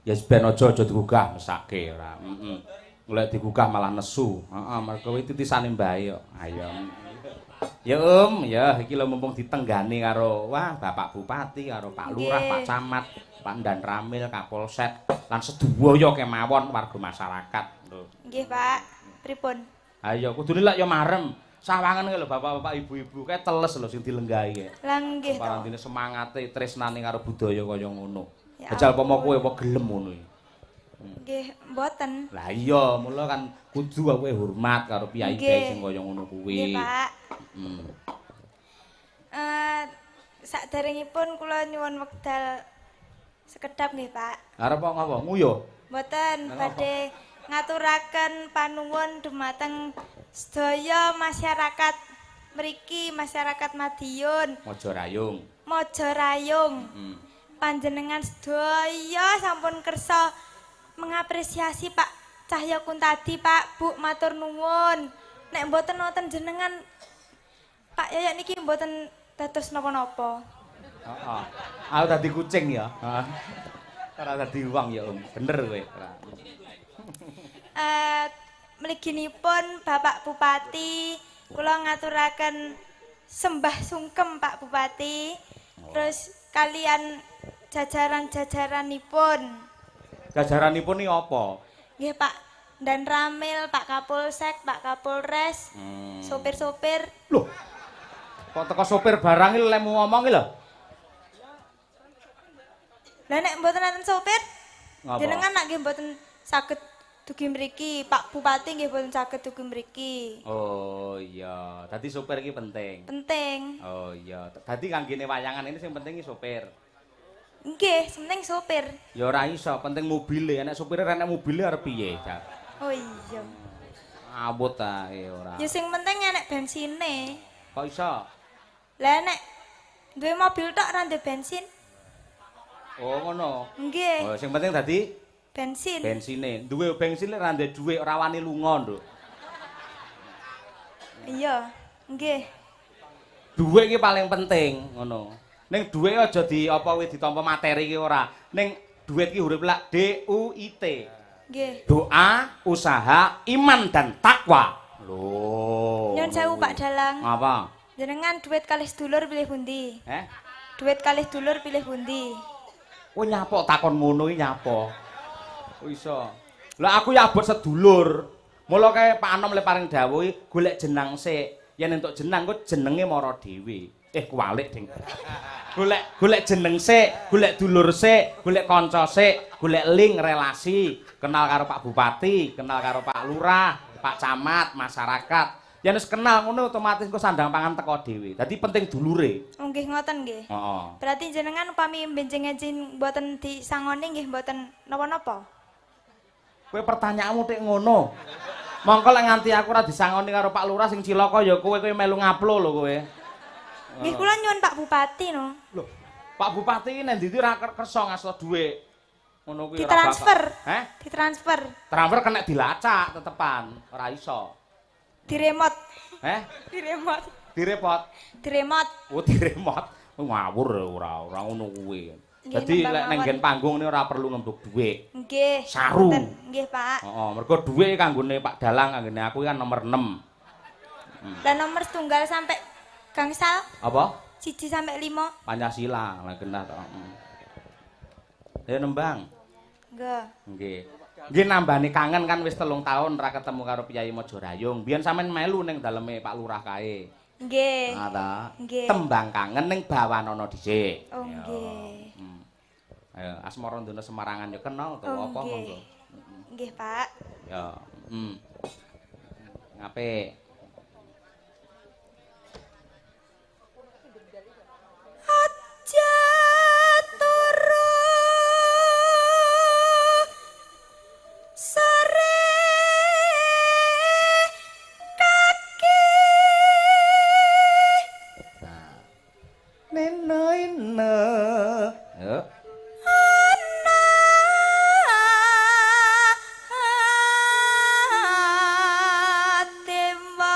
Ya ben aja digugah mesake ora. Heeh. Lek digugah malah nesu. Heeh, mergo kuwi titisane mbahe kok. Ayo. Ya Om, ya iki lho mumpung ditenggani karo wah Bapak Bupati, karo Pak Lurah, Pak Camat, Pak Danramil, Kapolsek lan sedaya kemawon warga masyarakat. Lho. Nggih, Pak. Pripun? Ayo kudune lek ya marem. Sawangan lho bapak-bapak, ibu-ibu kae teles lho sing dilenggahi kae. Lah nggih to. Parantine semangate tresnane karo budaya kaya ngono. Jajal pomo kowe apa gelem ngono iki? Nggih, mboten. Lah iya, mula kan kudu kowe hormat karo piyai-piyai sing kaya ngono kuwi. Nggih, Pak. Saderengipun kula nyuwun wekdal sekedap nggih, Pak. Arep ngapa? Nguyuh? Mboten, badhe ngaturaken panuwun dumateng sedaya masyarakat mriki, masyarakat Madiun. Mojorayung. Mojorayung. Panjenengan sedaya sampun kersa mengapresiasi Pak Cahya Kuntadi, Pak, Bu, matur nuwun. Nek mboten wonten jenengan Pak Yoyok niki mboten dados napa-napa. Heeh. Aku dadi kucing ya. Heeh. Ora dadi wong ya, Om. Bener kowe. Mliginipun Bapak Bupati, kula ngaturaken sembah sungkem Pak Bupati. Terus kalian jajaran-jajaranipun. Jajaranipun iki apa? Nggih, Pak Danramil, Pak Kapolsek, Pak Kapolres, sopir-sopir. Loh. Kok teko sopir barang iki lemu ngomong iki lho. Lah nek mboten enten sopir, jenengan nak nggih mboten saged dugi mriki, Pak Bupati nggih mboten saged dugi mriki. Oh iya, dadi sopir iki penting. Penting. Oh iya, dadi kanggene wayangan ini sing penting iki sopir. Nggih, penting sopir. Ya ora iso, penting mobile. Nek sopire ora enek mobile arep piye, Cak? Oh iya. Abot ae ora. Ya sing penting enek bensine. Kok iso? Lah nek duwe mobil tok ora ndek bensin. Oh ngono. Nggih. Oh sing penting dadi bensin. Bensine. Duwe bensin lek ora ndek dhuwit ora wani lunga, Nduk. Iya, nggih. Dhuwit iki paling penting, ngono. Ning dhuwit aja di apa kuwi ditampa materi iki ora. Ning dhuwit iki huruf lak D U I T. Nggih. Doa, usaha, iman dan takwa. Lho. Nyun sewu Pak Dalang. Apa? Jenengan duit kalih sedulur pilih pundi? Heh? Duit kalih dulur pilih pundi? Kowe nyapa takon ngono iki nyapa? Kok iso? Lah aku ya abot sedulur. Mula kae Pak Anom le paring dawuh golek jenang sik. Yen entuk jenang kok jenenge mara dhewe. Kuwalik ding. Golek jeneng sik, golek dulur sik, golek kanca sik, golek link relasi, kenal karo Pak Bupati, kenal karo Pak Lurah, Pak Camat, masyarakat. Yen wis kenal ngono otomatis engko sandang pangan teko dhewe. Dadi penting dulure. Oh nggih ngoten nggih. Heeh. Berarti jenengan upami benjing-enjing mboten disangoni nggih mboten napa-napa? Kowe pertanyaanmu tik ngono. Mongko lek nganti aku ora disangoni karo Pak Lurah sing cilaka ya kowe, kowe melu ngaplo lho kowe. Nggih kula nyuwun Pak Bupati no. Lho, Pak Bupati iki nek ndi ora kersa ngasto dhuwit. Ngono kuwi ora ditransfer. Heh? Ditransfer. Transfer kena dilacak tetepan, ora iso. Diremot. Heh? Diremot. Direpot. Diremot. Oh, diremot. Ngawur ora ngono kuwi. Dadi lek nang nggen panggung ini ora perlu ngembuk dhuwit. Nggih. Saru. Nggih, Pak. Heeh, mergo dhuwit kanggone Pak Dalang, kanggone aku kan nomor 6. Lah nomor setunggal sampai gangsal? Apa? 1 sampai 5. Pancasila lah genah to. Ayo nembang. Nggih. Nggih. Nggih nambani kangen kan wis 3 tahun ora ketemu karo Piyayi Mojorayung. Biyen sampean melu ning daleme Pak Lurah kae. Nggih. Ha ta. Nggih. Tembang kangen ning bawanana dhisik. Oh nggih. Ayo Asmarandana Semarangan ya kenal to apa monggo. Nggih, Pak. Ya, Ngape? Aja turu sore kaki. Nah. Neno ino. Yo. Ana dewa.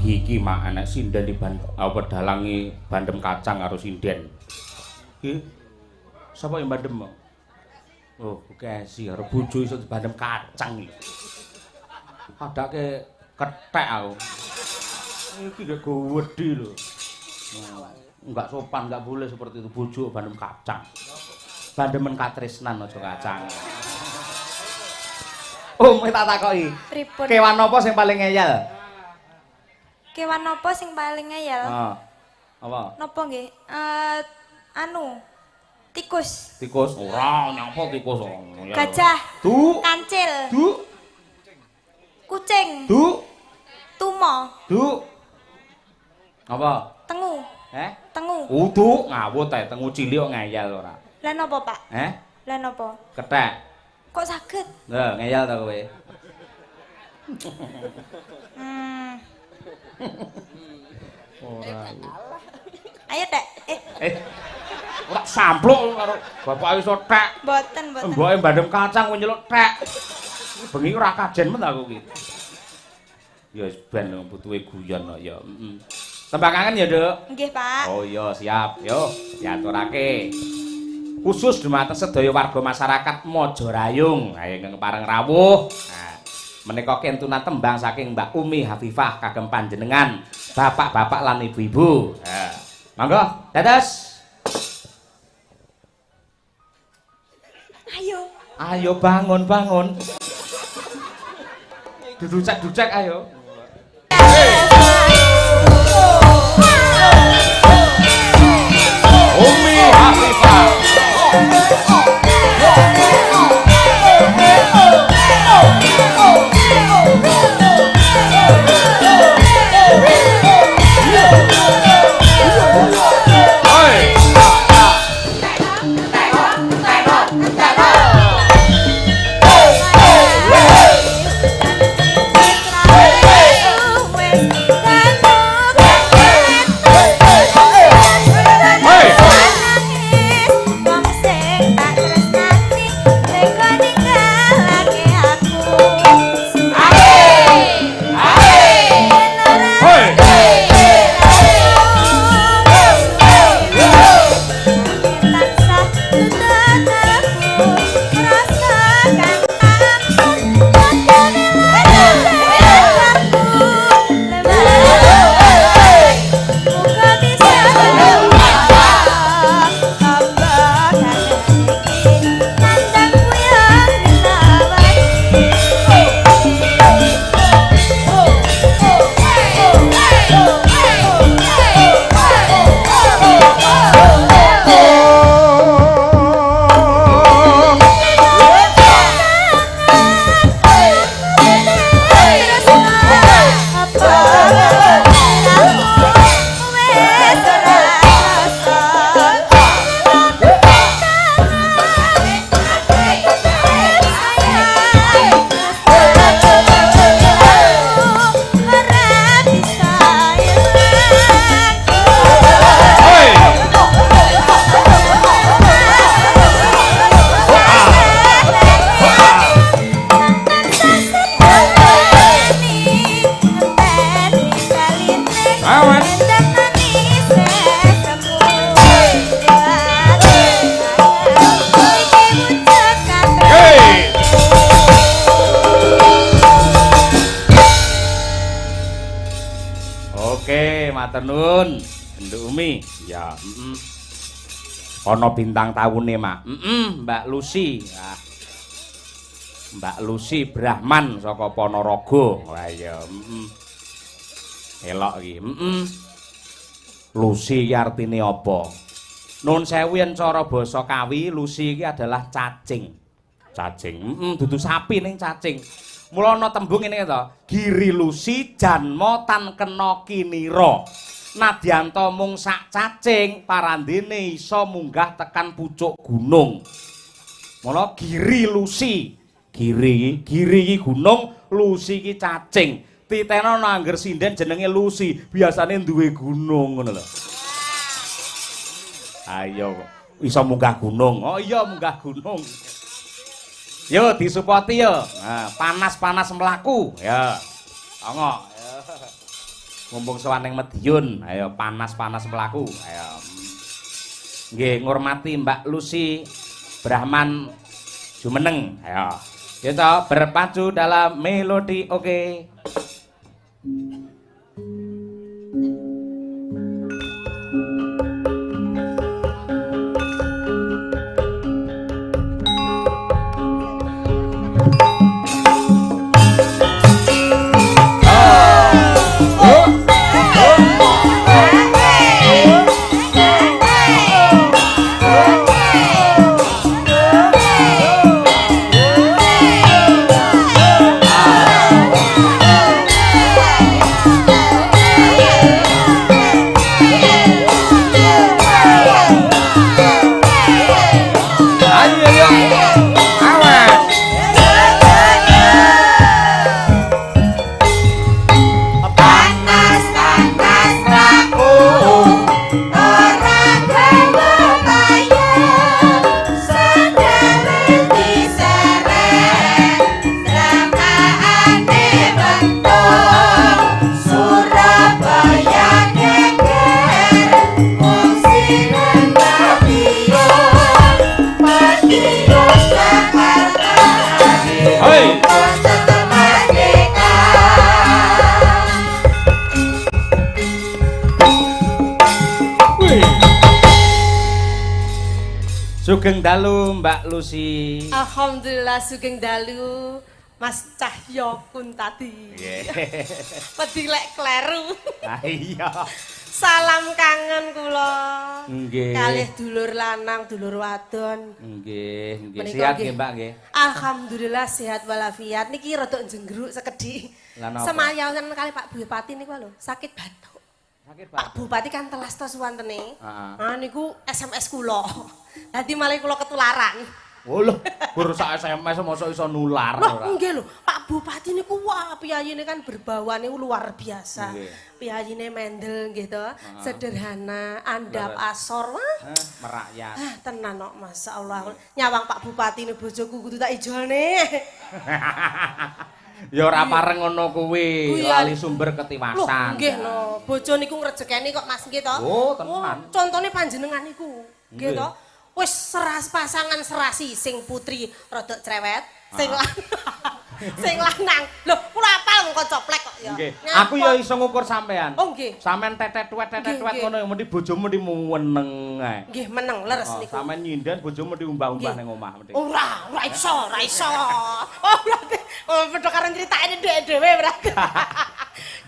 Lagi iki mak enek sinden di apa dalangi bandem kacang karo sinden. Iki sapa yang bandem? Oh, kesi karo bojo iso dibandem kacang iki. Padake kethek aku. Iki gak wedi lho. Enggak sopan, enggak boleh seperti itu bojo bandem kacang. Bandemen katresnan aja kacang. Oh, tak takoki. Pripun? Kewan apa sing paling ngeyel? Kewan apa sing paling ngeyel? Heeh. Apa? Napa nggih? Anu. Tikus. Tikus? Ora, nyapa tikus. Gajah. Du. Kancil. Du. Kucing. Du. Tumo. Du. Apa? Tengu. Eh? Tengu. Udu ngawut ae, tengu cilik kok ngeyel ora. Lah napa, Pak? Eh? Lah napa? Kethek. Kok saged? Lho, ngeyel ta kowe? Ora. Ayo, Tek. Ora sampluk karo bapak iso tek. Mboten, mboten. Mboke bandem kacang kowe nyeluk tek. Bengi ora kajen men aku iki. Ya wis ben butuhe guyon kok ya. Heeh. Tembang kangen ya, Nduk? Nggih, Pak. Oh iya, siap. Yo, diaturake. Khusus dumateng sedaya warga masyarakat Mojorayung, ayo ingkang pareng rawuh. Nah, menika kentunan tembang saking Mbak Umi Hafifah kagem panjenengan, bapak-bapak lan ibu-ibu. Nah, monggo, dados. Ayo. Ayo bangun, bangun. Duducek-ducek ayo. Umi Hafifah. Ana bintang tawune, Mak. Mbak Lucy. Ah. Mbak Lucy Brahman saka Ponorogo. Wah iya, Elok iki. Lucy iki artine apa? Nun sewu yen cara basa Kawi, Lucy iki adalah cacing. Cacing. Dudu sapi ning cacing. Mula ana tembung ngene to, Giri Lucy janma tan kena kinira. Nadyanta mung sak cacing parandene iso munggah tekan pucuk gunung. Mula Giri Lucy. Giri iki gunung, Lucy iki cacing. Titena ana angger sinden jenenge Lucy, biasane duwe gunung ngono lho. Ayo iso munggah gunung. Oh iya munggah gunung. Yo disupoti yo. Nah, panas-panas mlaku. Ya. Tongok. Mumpung sowan ning Madiun, ayo panas-panas mlaku. Ayo. Nggih, ngurmati Mbak Lucy Brahman Jumeneng. Ayo. Kita berpacu dalam melodi oke. Sugeng dalu Mbak Lucy. Alhamdulillah sugeng dalu Mas Cahyo Kuntadi. Nggih. Wedi lek kleru. Lah iya. Salam kangen kula. Nggih. Kalih dulur lanang, dulur wadon. Nggih, nggih. Sehat nggih Mbak nggih. Alhamdulillah sehat walafiat. Niki rada jenggruk sekedhik. Semayawan kalih Pak Bupati niku lho, sakit batuk. Sakit Pak Bupati kan telas to suwantene. Nah niku SMS kula. Dadi malah kula ketularan. Oh lho, gur sak SMS mosok iso nular ora. Lho nggih lho, Pak Bupati niku wah piyayine kan berbawane luar biasa. Piyayine mendel nggih to, sederhana, andhap asor wah. Merakyat. Ah tenan kok masyaallah. Nyawang Pak Bupati ne bojoku kudu tak ijolne. Ya ora pareng ngono kuwi, lali sumber ketiwasan. Lho nggih lho, bojo niku ngrejekeni kok Mas nggih to. Oh, tenan. Contone panjenengan niku. Nggih to. Wis seras pasangan serasi sing putri rodok cerewet, sing sing lanang. Lho, kula apal mengko coplek kok ya. Nggih. Aku ya iso ngukur sampean. Oh nggih. Sampean tetet tuwet ngono ya mesti bojomu mesti meneng ae. Nggih, meneng leres niku. Sampean nyinden bojomu mesti umbah-umbah ning omah mesti. Ora, ora iso, ora iso. Oh, berarti oh padha karo nyritakne dhek dhewe berarti.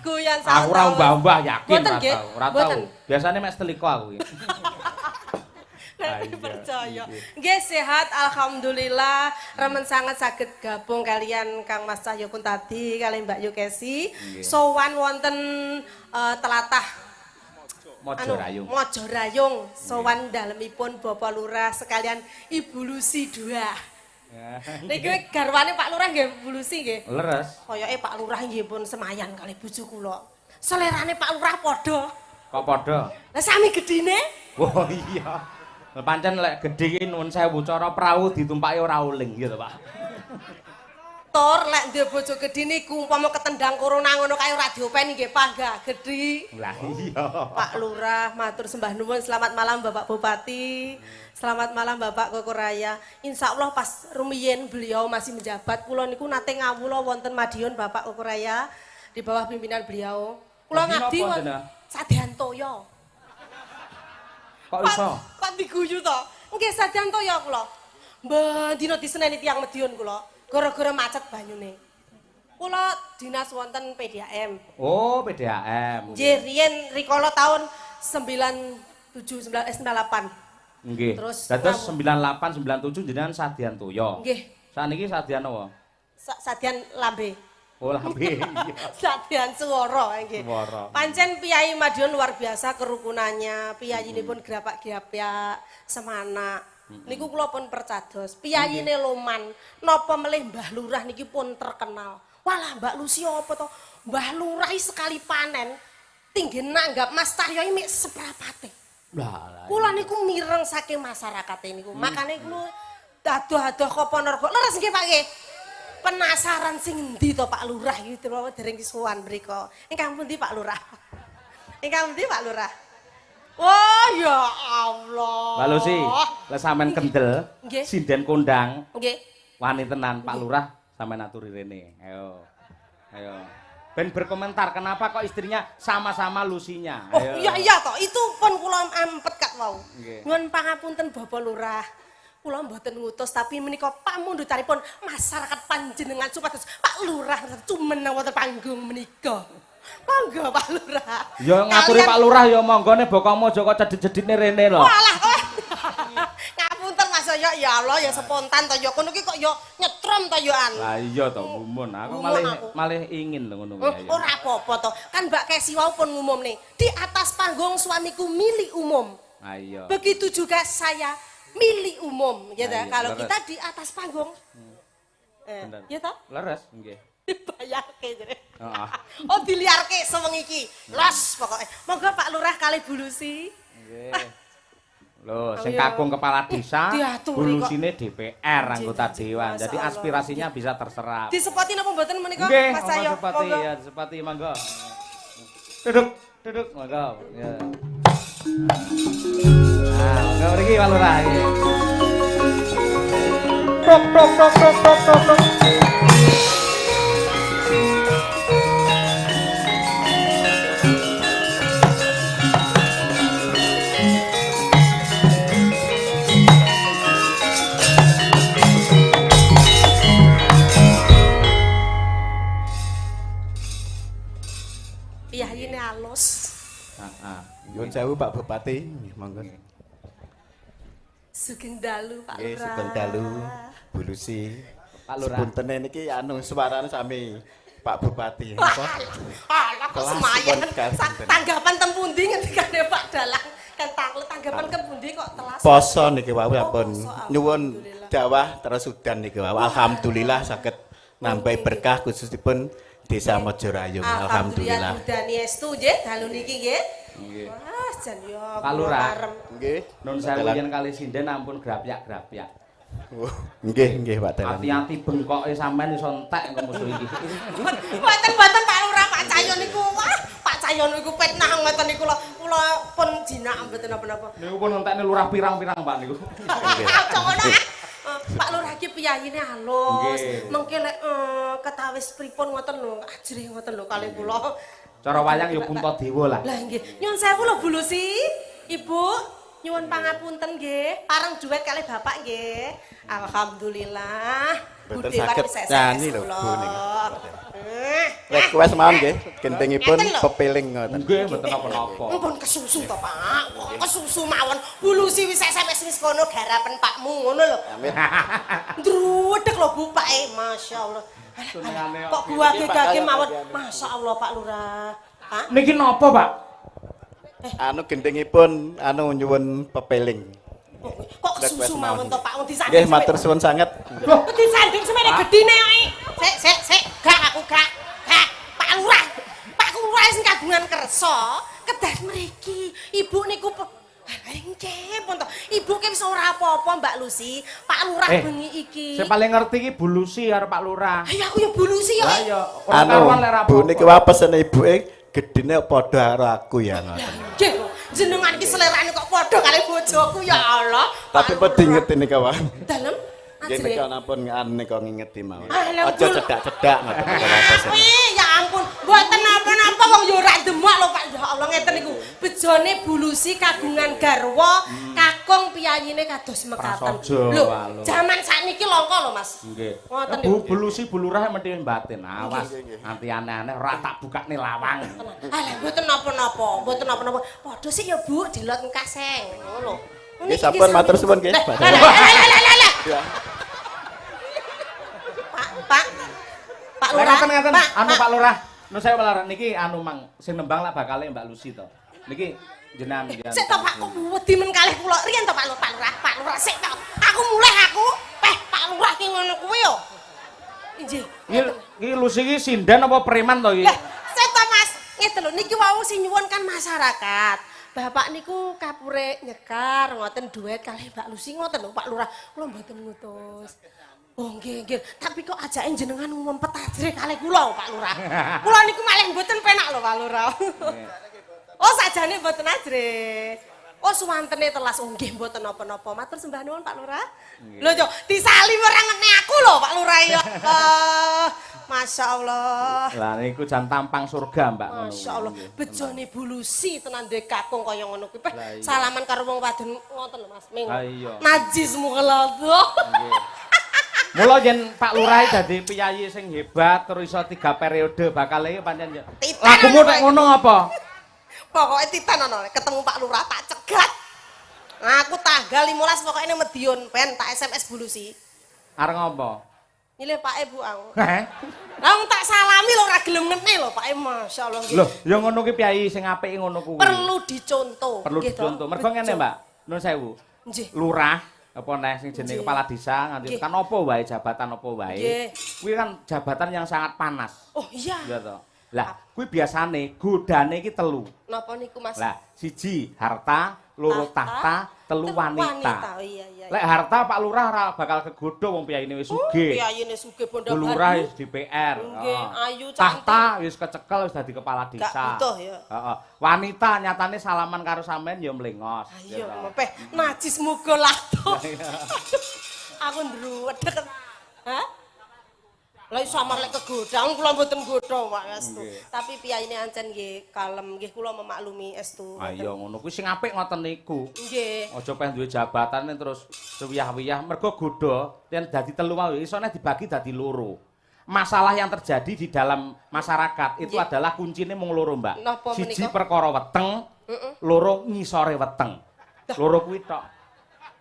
Guyon sampean. Aku ora umbah-umbah yakin ora tau. Ora tau. Biasane mek seteliko aku iki. Percaya. Nggih sehat alhamdulillah. Remen sangat saged gabung kalian Kang Mas Cahyo Kuntadi kalian Mbak Yukesi. Sowan wonten telatah Mojorayung. Mojorayung sowan dalemipun Bapak Lurah sekalian Ibu Lucy 2. Niki garwane Pak Lurah nggih Bu Lucy nggih. Leres. Koyoke Pak Lurah nggih pun semayan kali bojo kula. Selerane Pak Lurah padha. Kok padha? Lah sami gedine? Oh iya. Pancen lek gedhe iki nuwun sewu cara prau ditumpaki ora uling gitu Pak. Tor lek duwe bojo gedhe niku umpama ketendang corona ngono kae ora diopeni nggih panggah gedhi. Lah iya. Pak Lurah matur sembah nuwun, selamat malam Bapak Bupati. Selamat malam Bapak Koko Raya. Insyaallah pas rumiyin beliau masih menjabat kula niku nate ngawula wonten Madiun Bapak Koko Raya di bawah pimpinan beliau. Kula ngabdi wonten Sadean Toyo. Kok iso? Kok diguyu to? Nggih Sadean Toyo kula. Mben dina diseneni tiyang Madiun kula. Gara-gara macet banyune. Kula dinas wonten PDAM. Oh, PDAM. Nggih, riyen rikala tahun 97 98. Nggih. Terus dados 98 97 jenengan Sadean Toyo. Nggih. Saniki Sadean apa? Sadean lambe. Oh, lambe. Sadean swara nggih. Pancen piyayi Madiun luar biasa kerukunannya, piyayinipun grapak-grapyak, semanak. Niku kula pun percados. Piyayine loman, napa melih Mbah Lurah niki pun terkenal. Walah Mbak Lucy apa to? Mbah Lurah sekali panen tinggi nanggap Mas Cahyo iki mek seprapate. Lah, kula niku mireng saking masyarakate niku. Makane kula adoh-adoh kok Ponorogo. Leres nggih Pak nggih. Penasaran sing endi to Pak Lurah iki dereng sowan mriku. Ingkang pundi Pak Lurah? Ingkang pundi Pak Lurah? Wah, ya Allah. Mbak Lusi, lek sampean kendel, sinden kondang. Nggih. Wani tenan Pak Lurah sampean aturi rene. Ayo. Ayo. Ben berkomentar kenapa kok istrinya sama-sama Lusinya. Oh, iya iya toh, itu pun kula ampet kat wau. Nyuwun pangapunten Bapak Lurah. Kula mboten ngutus tapi menika pamundutanipun masyarakat panjenengan supados Pak Lurah cumeneng wonten panggung menika. Monggo Pak Lurah. Ya ngaturi Pak Lurah ya monggone bokongmu aja kok cedhit-cedhitne rene lho. Walah kowe. Ngapunten Mas ya, ya Allah ya spontan to ya kono ki kok ya nyetrum to ya an. Lah iya to gumun aku malih ingin lho ngono kuwi. Ora apa-apa to. Kan Mbak Kesi wau pun ngumumne, di atas panggung suamiku milik umum. Ah iya. Begitu juga saya milik umum ya ta. Kalau kita di atas panggung. Ya ta? Leres nggih. Dibayarke jere. Heeh. Oh diliarke sewengi iki. Los pokoke. Monggo Pak Lurah kalih Bu Lusi. Nggih. Lho, sing kakung kepala desa, Bu Lusine DPR anggota dewan. Jadi aspirasinya bisa terserap. Disepoti napa mboten menika Mas Cahyo? Monggo ya, disepoti monggo. Duduk, duduk monggo. Ya. Nah, monggo mriki Pak Lurah iki. Tok tok tok tok tok tok. Nyuwun sewu Pak Bupati, monggo. Sugeng dalu Pak Lurah. Sugeng dalu Bu Lusi. Pak Lurah. Sepuntene niki anu suarane sami Pak Bupati. Napa? Alah kok semayan. Tanggapan teng pundi ngendikane Pak Dalang? Kan tanggapan ke pundi kok telas. Poso niki wau ampun nyuwun dawah terus udan niki wau. Alhamdulillah saged nambahi berkah khususipun Desa Mojorayung. Alhamdulillah. Alhamdulillah estu nggih dalu niki nggih. Nggih. Wah, jan yo. Pak Lurah. Nggih. Nun sewu yen kali sinden ampun grapyak-grapyak. Nggih, nggih Pak Dalang. Ati-ati bengkoke sampean iso entek engko musuh iki. Mboten-mboten Pak Lurah, Pak Cahyo niku wah, Pak Cahyo niku petnah ngoten niku lho. Kula pun jinak mboten napa-napa. Niku pun entekne lurah pirang-pirang Pak niku. Nggih. Pak Lurah iki piyayine alus. Mengke lek ketawis pripun ngoten lho, ajrih ngoten lho kalih kula. Cara wayang ya Puntadewa lah. Lah nggih. Nyuwun sewu lho Bu Lusi. Ibu, nyuwun pangapunten nggih. Pareng duet kalih bapak nggih. Alhamdulillah. Mboten saged nyanyi lho Bu niku. Request mawon nggih, gentingipun pepiling ngoten. Nggih, mboten napa-napa. Ampun kesusu to, Pak. Kesusu mawon. Bu Lusi wis SMS wis kono garapen pakmu ngono lho. Amin. Ndrudeg lho Bu Pake, masyaallah. Kok gua gage mawon. Masyaallah Pak Lurah. Pak. Niki napa, Pak? Anu gentingipun anu nyuwun pepeling. Kok kesusu mawon to Pak wong disanding. Nggih, matur suwun sanget. Lho, disanding semene gedine kok. Sik, sik, sik. Gak aku gak. Gak. Pak Lurah. Pak Lurah sing kagungan kersa kedah mriki. Ibu niku nggih pun to. Ibu ki wis ora apa-apa Mbak Lusi. Pak Lurah bengi iki. Sing paling ngerti iki Bu Lusi karo Pak Lurah. Ayo aku ya Bu Lusi ya. Lah ya ora karuan lek ra apa. Bu niki wae pesene ibuke gedene padha karo aku ya ngoten. Nggih. Jenengan iki selerane kok padha kali bojoku ya Allah. Tapi padha ngeti nika wae. Dalem nggih nika nampun nika ngingeti mawon. Aja cedak-cedak ngoten niku pesene. Ya ampun, mboten napa-napa wong ya ora demak lho Pak. Ya Allah ngeten niku. Bejone Bu Lusi kagungan garwa, kakung piyayine kados mekaten. Lho, jaman sakniki langka lho Mas. Nggih. Ngoten niku. Bu Lusi Bu Lurah mesti batin. Awas nanti aneh-aneh ora tak bukakne lawang. Alah mboten napa-napa, mboten napa-napa. Padha sik ya Bu, dilot engkaseng. Ngono lho. Nggih sampun matur suwun nggih. Lah lah lah lah. Pak, Pak. Pak Lurah. Ngaten anu Pak Lurah. Nu saya Pak Lurah niki anu mang sing nembang lak bakale Mbak Lusi to. Niki jenengan. Sik to Pak kok wedi men kalih kula. Riyen to Pak Lurah, Pak Lurah, Pak Lurah sik to. Aku mulih aku. Peh Pak Lurah ki ngono kuwi yo. Injih. Iki Lusi iki sinden apa preman to iki? Lah, sik to Mas. Ngeten lho niki wau sing nyuwun kan masyarakat. Bapak niku kapure nyekar ngoten duet kalih Mbak Lusi ngoten lho Pak Lurah. Kula mboten ngutus. Oh nggih nggih, tapi kok ajake jenengan ngumpet ajrih kalih kula Pak Lurah. Kula niku malih mboten penak lho Pak Lurah. Oh, sajane mboten ajrih. Oh, suwantene telas. Oh, nggih mboten napa-napa. Matur sembah nuwun Pak Lurah. Lho, yo disalim ora ngene aku lho Pak Lurah ya. Allah. Masya Allah. Lah niku jan tampang surga, Mbak ngono. Masya Allah. Bejone Bu Lusi tenan duwe kakung kaya ngono kuwi. Lah iya. Salaman karo wong wadon ngoten lho Mas. Ming. Lah iya. Najis mughaladzah. Nggih. Mula yen Pak Lurah dadi piyayi sing hebat terus iso 3 periode bakal iki pancen ya. Lagumu nek ngono apa? Pokoke titen ana ketemu Pak Lurah tak cegat. Nah, aku tanggal 15 pokoke ning Medion ben tak SMS Bu Lusi. Arep ngopo? Nyilih Pake Bu aku. Heh. Lah wong tak salami lho ora gelem ngene lho Pake masyaallah nggih. Lho, ya ngono ki piyayi sing apik ngono kuwi. Perlu dicontoh. Perlu dicontoh. Mergo ngene, Mbak. Nuwun sewu. Nggih. Lurah apa neh sing jenenge kepala desa nganti tekan apa wae jabatan apa wae. Kuwi kan jabatan yang sangat panas. Oh iya. Iya toh. Lah, kuwi biasane godane iki telu. Napa niku Mas? Lah, siji harta, loro tahta, telu wanita. Oh iya iya. Lek harta Pak Lurah ora bakal kegodha wong piyayine wis sugih. Piyayine sugih bondo. Bu Lurah wis DPR. Nggih, ayu cantik. Tahta wis kecekel wis dadi kepala desa. Gak butuh ya. Heeh. Wanita nyatane salaman karo sampean ya mlengos. Ayo, mepeh najis muga lah to. Aku ndruwedeg. Hah? Lah iso samar lek kegodha, kula mboten godha Pak estu. Tapi piyayine ancen nggih kalem, nggih kula memaklumi estu. Ah iya ngono kuwi sing apik ngoten niku. Nggih. Aja pengen duwe jabatan terus suwiyah-wiyah mergo godha yen dadi telu wae isone dibagi dadi loro. Masalah yang terjadi di dalam masyarakat itu adalah kuncine mung loro, Mbak. Siji perkara weteng, loro ngisore weteng. Loro kuwi tok.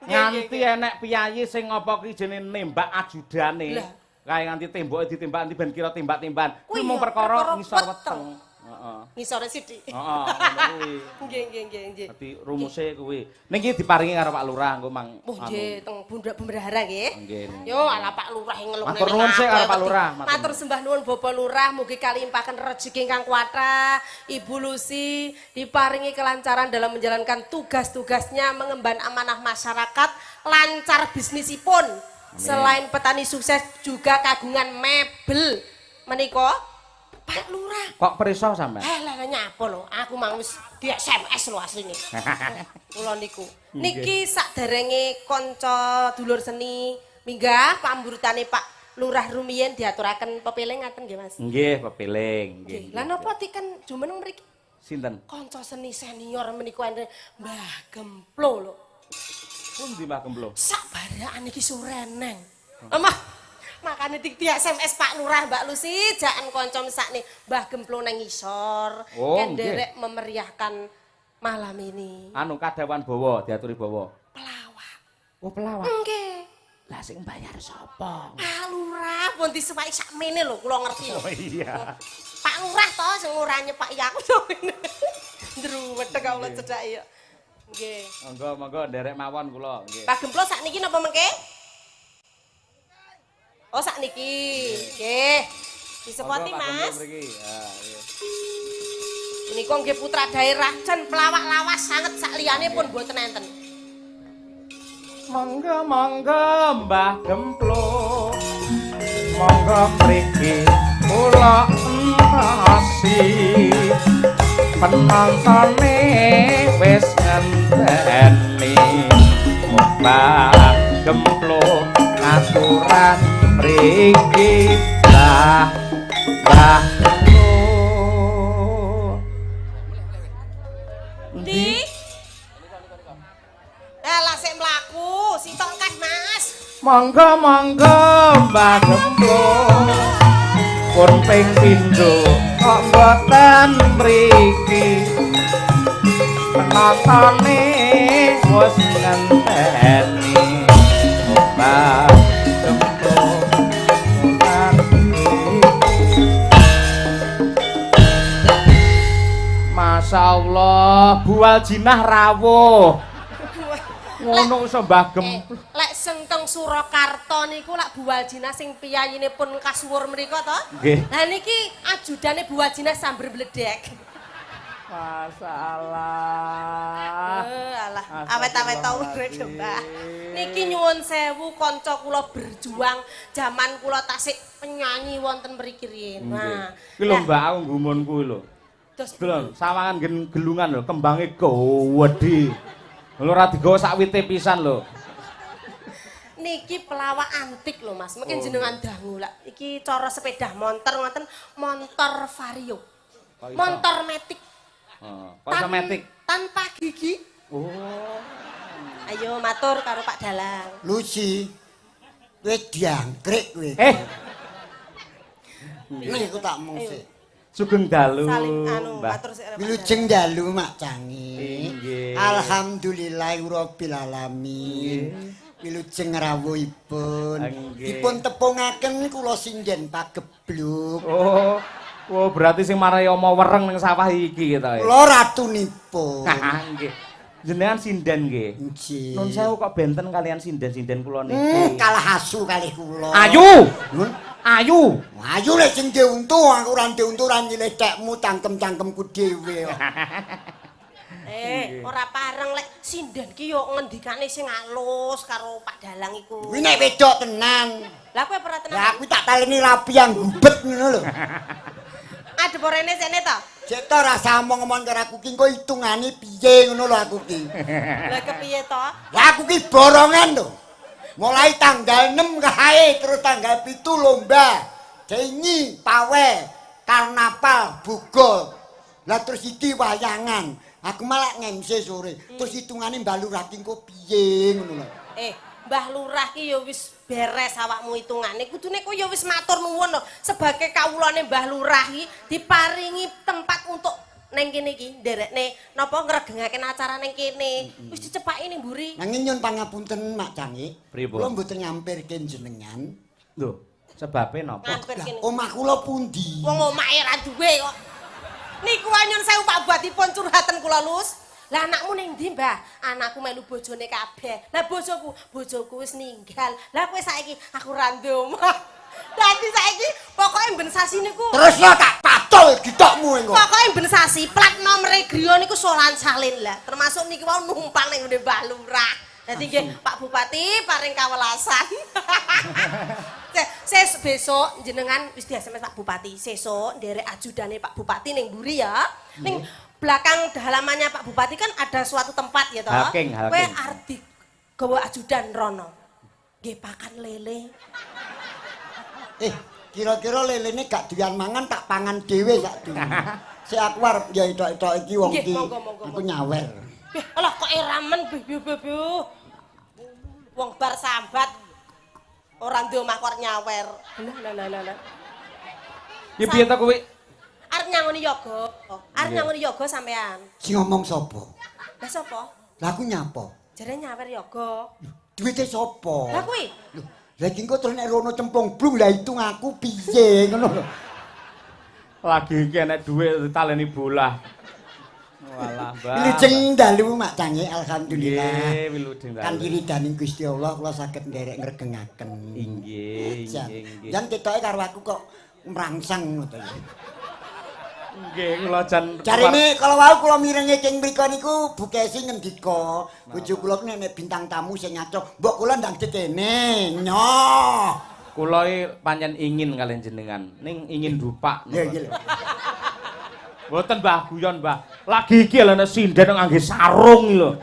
Nganti enek piyayi sing apa ki jenenge nembak ajudane. Kae nganti temboke ditembak nanti ben kira tembak-tembakan. Kuwi mung perkara ngisor weteng. Heeh. Ngisore sithik. Heeh, ngono kuwi. Nggih, nggih, nggih, nggih. Dadi rumuse kuwi. Ning iki diparingi karo Pak Lurah engko mang. Oh nggih, teng Bendahara nggih. Nggih. Yo ala Pak Lurah ing ngeluk. Matur nuwun sik karo Pak Lurah. Matur sembah nuwun Bapak Lurah, mugi kalimpahaken rejeki ingkang kathah. Ibu Lusi diparingi kelancaran dalam menjalankan tugas-tugasnya mengemban amanah masyarakat, lancar bisnisipun. Selain petani sukses juga kagungan mebel menika Pak Lurah. Kok periso sampean? Eh lah nyapa lho, aku mang wis di SMS lho asline. Kula niku. Niki sakderenge kanca dulur seni minggah pamburutane Pak Lurah rumiyin diaturaken pepeling ngaten nggih Mas? Nggih, pepeling nggih. Lah napa tiken jumeneng mriki? Sinten? Kanca seni senior menika enten Mbah Gemplo lho. Pundi Mbah Gemplo? Sak barakan iki sureneng. Amah, makane di SMS Pak Lurah Mbak Lusi jaken kanca mesakne Mbah Gemplo nang ngisor. Oh, ken nderek memeriahkan malam ini. Anu kadawan bawa diaturi bawa. Pelawak. Oh, pelawak. Nggih. Lah sing bayar sapa? Pak Lurah pun disewaki sakmene lho kula ngerti. Oh iya. Pak Lurah to sing ora nyepaki aku to. Ndruwedeg kawula cedhak ya. Nggih. Monggo monggo nderek mawon kula nggih. Pak Gemplo sakniki napa mengke? Oh sakniki. Nggih. Disepoti Mas. Ha nggih. Menika nggih putra daerah jan pelawak lawas sanget sak liyane pun mboten enten. Monggo monggo Mbah Gemplo. Monggo mriki kula entosi. Penontone wis ngenteni. Mbah Gemplo ngaturan mriki Mbah Mbah Gemplo. Ndi? Lah sik mlaku, sitok kan Mas. Monggo monggo Mbah Gemplo. Pun ping pindho kok mboten mriki. Penontone wis ngenteni. Mbah Gemplo Masya Allah, Bual Jinah rawuh. Ngono iso Mbah Gemplo. Lek sing teng Surakarta niku lak Bual Jinah sing piyayine pun kasuwur mriku to? Nggih. Lah niki ajudane Bual Jinah samber bledek. Masalah. Alah, awet-awet tau urip Mbah. Niki nyuwun sewu kanca kula berjuang jaman kula tasik penyanyi wonten mriki riyin. Nah, Kuwi lho Mbak aku gumun kuwi lho. Dos Delon, sawangan nggen gelungan lho, kembange gowedhi. Lho ora digawa sak wite pisan lho. Niki pelawak antik lho Mas. Mungkin jenengan dangu lah. Iki cara sepeda motor ngoten, motor Vario. Motor metik. Heeh. Kok iso metik? Tanpa gigi. Oh. Ayo matur karo Pak Dalang. Lucy. Kowe diangkrik kowe. Eh. Nih aku tak mung sik. Sugeng dalu. Saling anu Mbah. matur sik. Wilujeng dalu Mak Cangi. Inggih. Alhamdulillahirabbil alamin. Wilujeng rawuhipun. Inggih. Dipun tepungaken kula sinden pagebluk. Oh. Oh, berarti sing marai oma wereng ning sawah iki ta. Kula ratunipun. Nggih. Jenengan sinden nggih. Nggih. Nun sewu kok benten kalian sinden-sinden kula niki. Kalah asu kalih kula. Ayu. Nun. Ayu. Ayu lek sing duwe untu, aku ora duwe untu ora nyilih tekmu cangkem-cangkemku dhewe kok. Ora pareng lek sinden ki yo ngendikane sing alus karo Pak Dalang iku. Kuwi nek wedok tenan. Lah kowe ora tenan. Lah aku tak taleni rapi yang gubet ngono lho. Adep rene sene to? Cek to rasa omong-omong karo aku ki engko hitungane piye ngono lho aku ki. Lah kepiye to? Lah aku ki borongan lho. Mulai tanggal 6 kae terus tanggal 7 lomba. Jengi, pawe, karnaval, bugol. Lah terus iki wayangan. Aku malah ngemse sore. Terus hitungane Mbah Lurah ki engko piye ngono lho. Mbah Lurah ki ya wis beres awakmu hitungane. Kudune kowe ya wis matur nuwun lho sebagai kawulane Mbah Lurah ki diparingi tempat untuk neng kene iki nderekne napa ngregengaken acara neng kene. Wis dicepaki ning mburi. Nanging nyun pangapunten Mak Cangi. Pripun? Kula mboten nyampirke jenengan. Lho, sebabe napa? Ngampirke. Omah kula pundi? Wong omahe ra duwe kok. Niku nyun sewu Pak Bupati curhatan kula Lus. Lah anakmu ning ndi, Mbah? Anakku melu bojone kabeh. Lah bojoku, bojoku wis ninggal. Lah kowe saiki aku ra ndek omah. Dadi saiki pokoke ben sasi niku terus lo tak patul githokmu engko. Pokoke ben sasi plat nomere griya niku solan salin lah. Termasuk niki wau numpang ning ngene Mbah Lurah. Dadi nggih Pak Bupati paring kawelasan. Ses besok jenengan wis di SMS Pak Bupati. Sesuk nderek ajudane Pak Bupati ning mburi ya. Ning belakang halamannya Pak Bupati kan ada suatu tempat ya toh. Kowe arep digawa ajudan rono. Nggih pakan lele. Kira-kira lelene gak doyan mangan tak pangan dhewe sak durunge. Sik aku arep ya ethok-ethok iki wong iki. Aku nyawer. Beh, alah kok eramen beh. Wong bar sambat ora ndek omah kok nyawer. Lah. Iki piye to kuwi? Arep nyangoni yoga. Arep nyangoni yoga sampean. Sing ngomong sapa? Lah sapa? Lah aku nyapa? Jere nyawer yoga. Duwite sapa? Lah kuwi. Lho, lah iki engko terus nek rono cemplung blung lah hitung aku piye ngono lho. Lagi iki enek dhuwit ditaleni bolah. Walah, Mbah. Wilujeng dalu Mak Cangi, alhamdulillah. Nggih, wilujeng dalu. Kanthi ridaning Gusti Allah kula saged nderek ngregengaken. Inggih, inggih, inggih. Jan ketoke karo aku kok mrangsang ngono to ya. Nggih, kula jan jarine kala wau kula mirenge ing mriku niku Bu Kesi ngendika, bojo kula ku nek bintang tamu sing ngaco, mbok kula ndang dikene. Nyoh. Kula iki pancen ingin kalian jenengan, ning ingin dupak. Lha iki lho. Mboten Mbah, guyon Mbah. Lagi iki lho nek sinden ngangge sarung iki lho.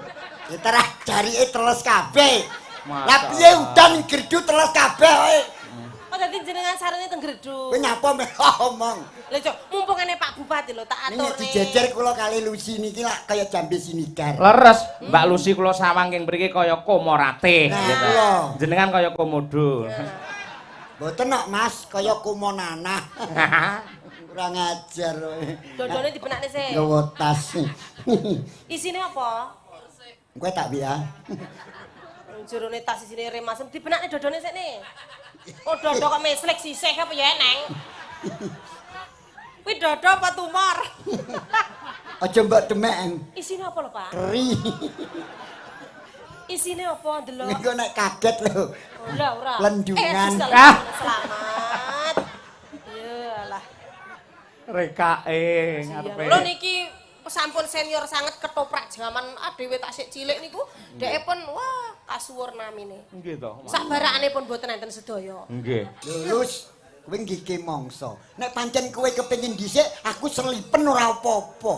Ya terah jarike teles kabeh. Lah piye udan gerdu teles kabeh kowe. Oh dadi jenengan sarene teng gerdu. Kowe nyapa meh omong. Lha cok, mumpung ene Pak Bupati lho tak aturne. Ning dijejer kula kali Lucy niki lak kaya jambe sinigar. Leres, Mbak Lucy kula sawang ing mriki kaya komorate. Nah, jenengan kaya komodo. Mboten kok Mas, kaya komonanah. Kurang ajar kowe. Dodone dibenakne sik. Nggawa tas. Isine apa? Kowe tak WA. Jerone tas isine remasem dibenakne dodone sik ne. Oh dodo kok meslek sisih apa ya Neng? Kuwi dodo apa tumor? Aja mbok demek. Isine apa lho, Pak? Keri. Isine apa ndelok? Niku nek kaget lho. Ora, ora. Lendungan. Selamat. Iyalah. Rekake ngarepe. Lho niki sampun senior sanget ketoprak jaman dhewe tak sik cilik niku dheke pun wah kasuwur namine. Nggih to. Sak barakane pun mboten enten sedaya. Nggih. Lulus. Kowe nggih mangsa. Nek pancen kowe kepengin dhisik, aku selipen ora apa-apa.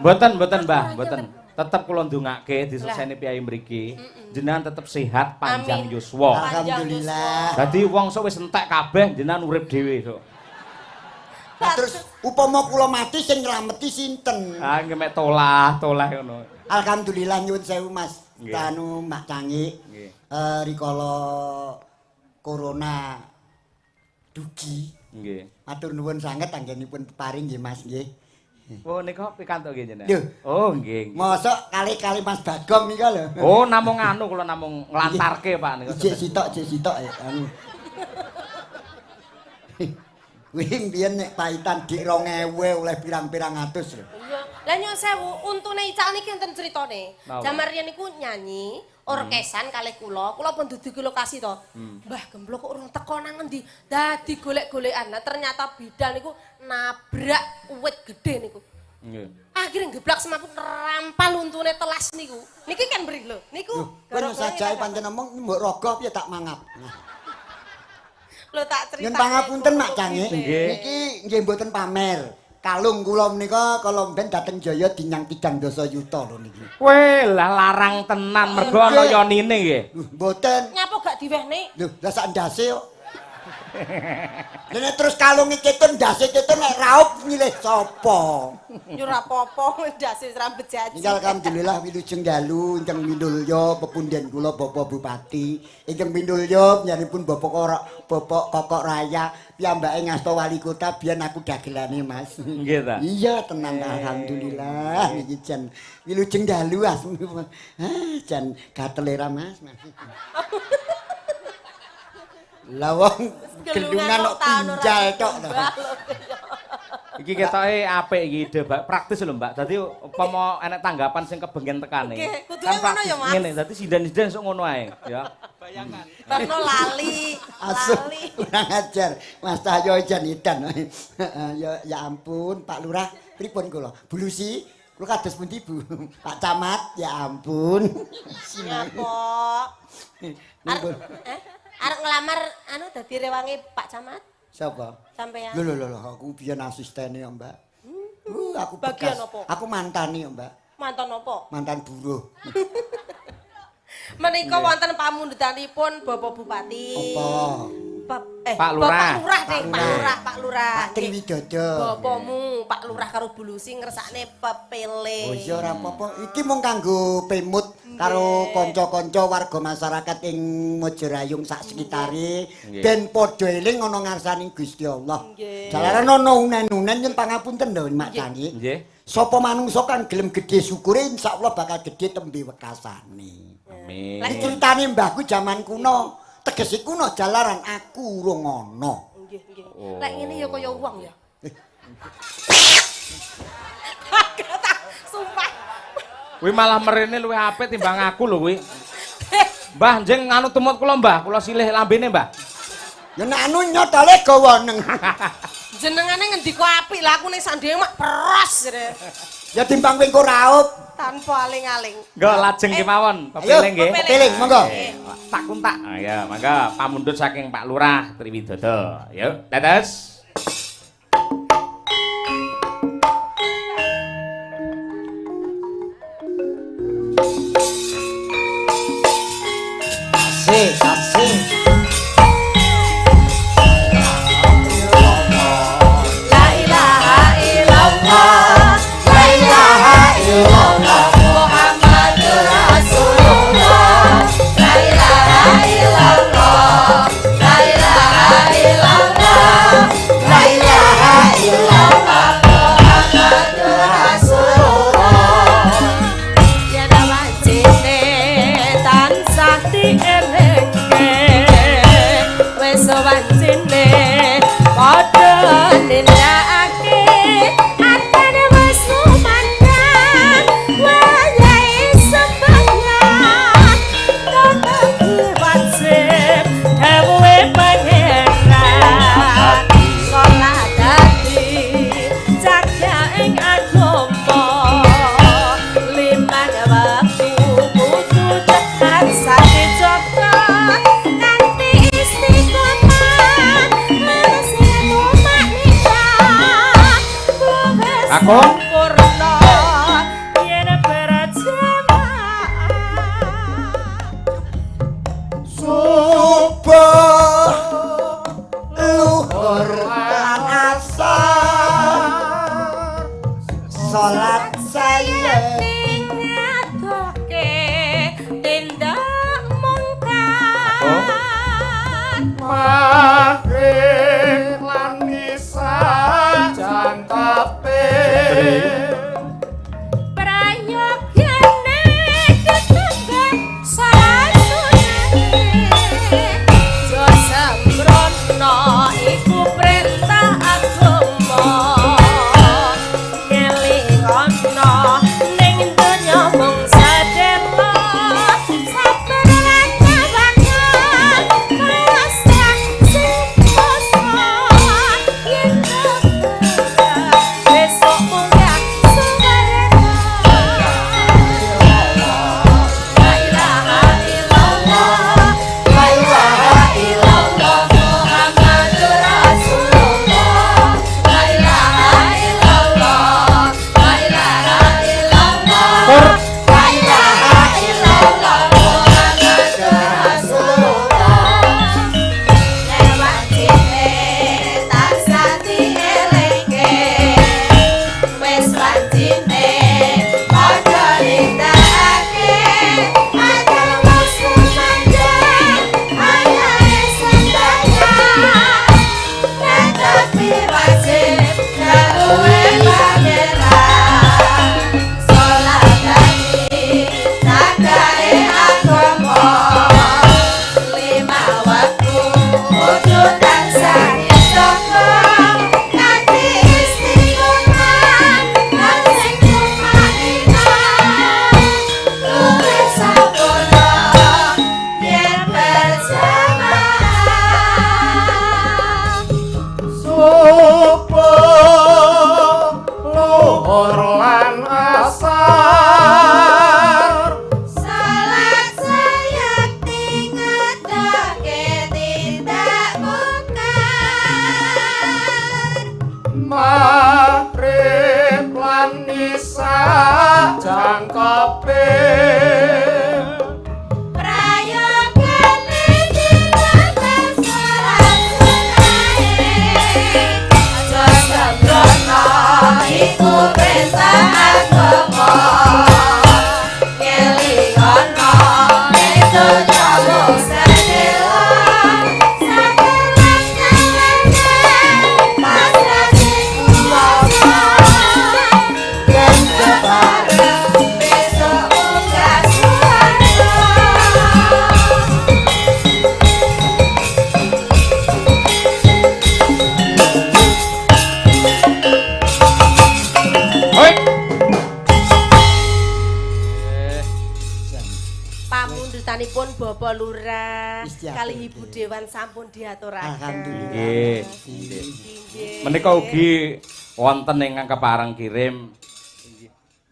Mboten, mboten, Mbah, mboten. Tetep kula ndongake disukseni piyai mriki. Jenengan tetep sehat, panjang yuswa. Alhamdulillah. Dadi wong sok wis entek kabeh jenengan urip dhewe sok. Lah terus upama kula mati sing nylameti sinten? Ah nggih mek tolah-tolah ngono. Alhamdulillah nyuwun sewu Mas. Anu Mak Cangik. Nggih. Rikala corona dugi. Nggih. Matur nuwun sanget anggenipun peparing nggih Mas nggih. Oh nika pikantuk nggih jenengan. Lho. Oh nggih. Mosok kali-kali Mas Bagong nika lho. Oh namung anu kula namung nglantarke Pak nika. Ijik sitok ya anu. Kuwi mbiyen nek paitan dik 2000 oleh pirang-pirang atus lho. Iya. Lah nyuwun sewu, untune Ical niki enten critane. Jaman riyen niku nyanyi orkesan kalih kula, kula pun duduki lokasi to. Mbah Gemblok kok urung teko nang ngendi? Dadi golek-golekan. Lah ternyata bidal niku nabrak uwit gedhe niku. Nggih. Akhire geblak semaput rampal untune telas niku. Niki kan beri lho. Niku kowe sajae pancen omong mbok rogo piye tak mangap. Lho tak critakne. Yen pangapunten Mak Cangik, niki nggih mboten pamer. Kalung kula menika kala mben dateng Jaya dinyang 3 yuta lho niki. Weh, lah larang tenan mergo ana yonine nggih. Lho mboten. Nyapa gak diwehne? Lho, lah sak ndase kok. Lha nek terus kalunge ketun ndase ketun nek raup nyilih sapa? Ya ora apa-apa ndase wis ra bejaji. Niki alhamdulillah wilujeng dalu ingkang minulya pepunden kula Bapak Bupati, ingkang minulya panjenenganipun Bapak Bapak Kokok Raya, piyambake ngasta wali kota biyen aku dagelane Mas. Nggih ta? Iya tenan alhamdulillah niki jan wilujeng dalu ah jan gatele ra Mas. Lah wong gelungan kok pinjal tok to. Iki ketoke apik iki ide praktis lho Mbak. Dadi upama enek tanggapan sing kebengen tekane. Nggih, kudune ngono ya Mas. Ngene, dadi sinden-sinden sok ngono ae, ya. Bayangan. Barno lali. Lali. Kurang ajar. Mas Cahyo jan edan. Ya ampun Pak Lurah, pripun kula? Bu Lusi, kula kados pundi Bu? Pak Camat, ya ampun. Nyapa? Arep ngelamar anu dadi rewange Pak Camat? Sapa? Sampeyan. Lho lho lho, aku biyen asistene ya, Mbak. Aku bagian apa? Aku mantane ya, Mbak. Mantan apa? Mantan buruh. Menika wonten pamundutanipun Bapak Bupati. Apa? Pak Lurah. Bapak Lurah ding, Pak Lurah, Pak Lurah. Pak Triwidodo. Bapamu, Pak Lurah karo Bu Lusi ngersakne pepele. Oh iya ora apa-apa. Iki mung kanggo pemut karo kanca-kanca warga masyarakat ing Mojorayung sak sekitare ben padha eling ana ngarsane Gusti Allah. Jalaran ana unen-unen yen pangapunten lho Mak Cangik. Nggih. Sapa manungsa kang gelem gedhe syukure insyaallah bakal gedhe tembe wekasane. Amin. Iki critane mbahku jaman kuno. Tegese kuno jalaran aku urung ana. Nggih, nggih. Lek ngene ya kaya wong ya. Sumpah. Kuwi malah merene luwih apik timbang aku lho kuwi. Mbah njeng anu tumut kula Mbah, kula silih lambene Mbah. Ya nek anu nyotole gawa neng. Jenengane ngendika apik lah aku ning sandinge mak peros jere. Ya timbang kowe engko raup tanpa aling-aling. Nggih lajeng kemawon, pepiling nggih. Pepiling monggo. Tak kuntak. Ya, mangga pamundhut saking Pak Lurah Triwidodo. Yuk, dados. Asik, asik. La ilaha illallah, la ilaha illallah, Muhammadur Rasulullah. La ilaha illallah, la ilaha illallah, Kakung sempurna yen berjamaah. Subuh luhur lan asar salat saya ngadoke tindak mungkar Maghrib lan Isya jangkepe prayogane ketambah salat sunate jo sembrono iku perintah agama ngelingono ning donya mung sedelo sabar lan tawakal pasrah sing kuasa yen besok munggah swarga. La ilaha illallah, la ilaha illallah, Muhammadur Rasulullah. La ilaha illallah, la ilaha illallah, la ilaha illallah, Muhammadur Rasulullah. Nek wajine tansah dielingke, wis wajine padha nindakake, agar wong sumandhang anake sembahyang. Netepi wajib dawuhe Pangeran. Salat dadi tandane agama. Lima waktu kudu tansah dijaga. Kanthi istiqomah lan sing tumaninah. Luwih sampurna yen berjamaah. Subuh luhur lan asar Salat sayakti ngetake tindak mungkar. Maghrib lan Isya jangkepe Prayogane dinten salat sunahe. Aja sembrono iku perintah agama. Ngelingono ning donya mung sedelo. Sabar lan tawakal pasrah sing kuwasa. Yen kepareng Besok munggah swarga. Hoi. Pamundutanipun Bapak Lurah Istiadat. kali Ibu Dewan sampun diaturaken. Alhamdulillah. Nggih. Nggih. Menika ugi wonten ingkang kepareng kirim.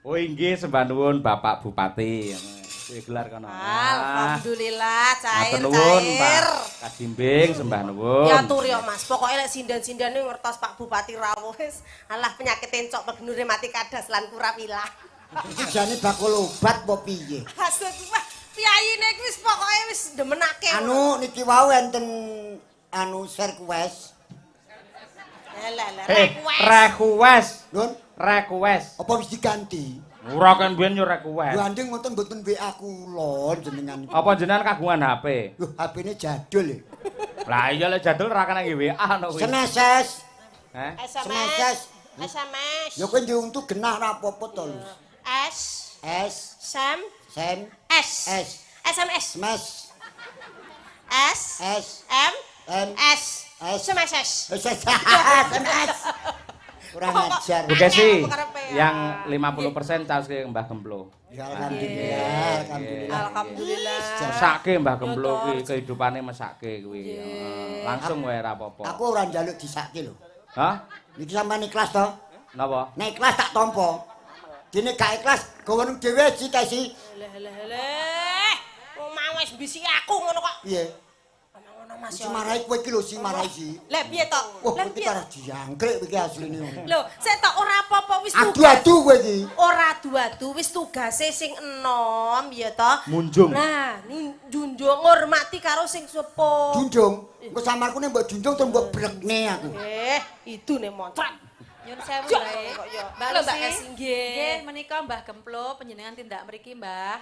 Oh inggih sembah nuwun Bapak Bupati. Kuwi gelar kono. Alhamdulillah cair Matur nuwun cair. Pak Kasimbing sembah nuwun. Ya tur ya Mas, pokoke lek sinden-sindene ngertos Pak Bupati rawuh wis alah penyakit encok pegenure mati kadas lan kurap ilang. Iki jane bakul obat apa piye? Hasud wah piyayine iki wis pokoke wis demenake. Anu niki wau enten anu request. Lah lah Eh, request. request. Nun, Request. apa wis diganti? Ora kan biyen yo request. Lho anding ngoten mboten WA kula jenengan. Apa jenengan kagungan HP? Lho HP-ne jadul e. Lah iya lek jadul ora kena nggih WA no kuwi. Semeses. Heh? SMS. SMS. Ya kowe ndiuntu genah ora apa-apa to, Lus. S S Sam Sem S S SMS Smash S S M M S S SMS S SMS. Kurang ajar. Bu Kesi, Angel apa karepe ya? yang 50% caos ke Mbah Gemplo. Ya alhamdulillah, alhamdulillah. Alhamdulillah. Mesake Mbah Gemplo kuwi kehidupane mesake kuwi. Heeh. Langsung wae ora apa-apa. Aku ora njaluk disake lho. Hah? Niki sampean ikhlas to? Napa? Nek ikhlas tak tampa. Dene gak ikhlas gawa dhewe sitesi. Leh leh leh. Wong mau wis mbisi aku ngono kok. Piye? Mas Sing marai kowe iki lho sing marai si. Lah piye to? Wah, Lah iki piye? tarah jangkrik iki asline. Lho, sik tok ora apa-apa wis tugas. Adu-adu kowe iki. Ora adu-adu wis tugase sing enom ya to. Munjung. Nah, junjung ngormati karo sing sepuh. Junjung. Engko samarku nek mbok junjung terus mbok brekne aku. Eh, idune moncrat. Nyun sewu Jok, bae. kok ya. Mbak Lho, Mbak Lucy. Esi, nggih. Nggih, menika Mbah Gemplo panjenengan tindak mriki, Mbah.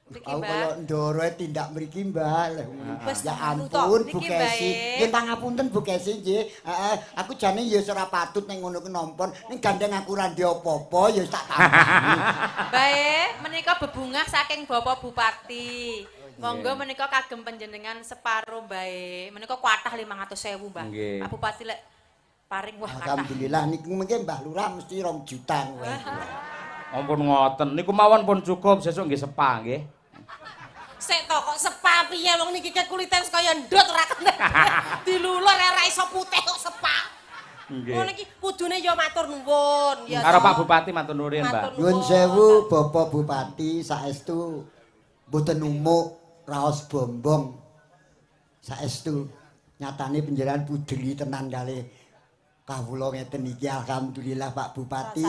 Mriki, Aku Mbah. kaya ndoroe tindak mriki, Mbah. Lah, Wis Ya anu to, ampun, Bu niki Kesi. bae. Nggih pangapunten Bu Kesi nggih. Heeh, aku jane ya ora patut ning ngono ku nampa. Ning gandeng aku ora ndek apa-apa ya tak tampani. Bae, menika bebungah saking Bapak Bupati. Monggo menika kagem panjenengan separo bae. Menika kuatah 500.000, Mbah. Nggih. Pak Bupati lek paring wah kathah. Alhamdulillah niku mengke Mbah Lurah mesti 2 juta kowe. Ampun ngoten. Niku mawon pun cukup sesuk nggih sepa nggih. Sik to kok sepa piye wong niki ke kulite wis kaya ndut ora kena. Dilulur ora iso putih kok sepa. Nggih. Ngono iki kudune ya matur nuwun ya. Karo to. Pak Bupati matur nuwun, Mbak. Matur Nyuwun sewu Bapak Bupati saestu mboten umuk raos bombong. Saestu nyatane panjenengan pudri tenan kalih kawula ngeten iki alhamdulillah Pak Bupati.